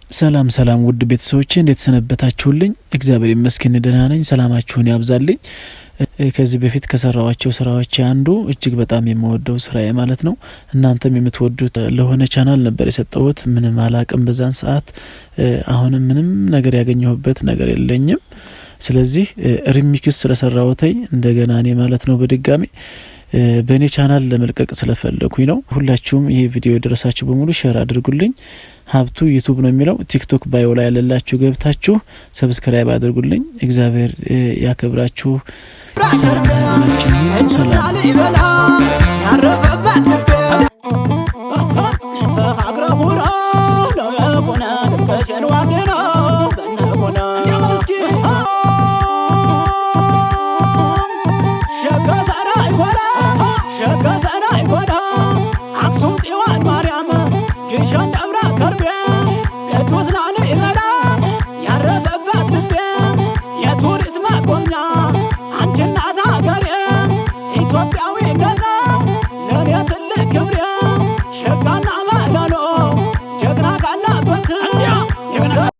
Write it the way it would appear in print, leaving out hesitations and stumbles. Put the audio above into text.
ሰላም ሰላም ውድ ቤተሰቦቼ፣ እንዴት ሰነበታችሁልኝ? እግዚአብሔር ይመስገን ደህና ነኝ። ሰላማችሁን ያብዛልኝ። ከዚህ በፊት ከሰራኋቸው ስራዎች አንዱ እጅግ በጣም የምወደው ስራዬ ማለት ነው። እናንተም የምትወዱት ለሆነ ቻናል ነበር የሰጠሁት። ምንም አላቅም በዛን ሰዓት። አሁንም ምንም ነገር ያገኘሁበት ነገር የለኝም። ስለዚህ remix ስለሰራሁት እንደገና እኔ ማለት ነው በድጋሚ በእኔ ቻናል ለመልቀቅ ስለፈለኩኝ ነው። ሁላችሁም ይሄ ቪዲዮ የደረሳችሁ በሙሉ share አድርጉልኝ። ሀብቱ YouTube ነው የሚለው። TikTok bio ላይ ያለላችሁ ገብታችሁ subscribe አድርጉልኝ። እግዚአብሔር ያክብራችሁ። ሰላም ለሀገራችን፣ ሰላም። ያረፈባት።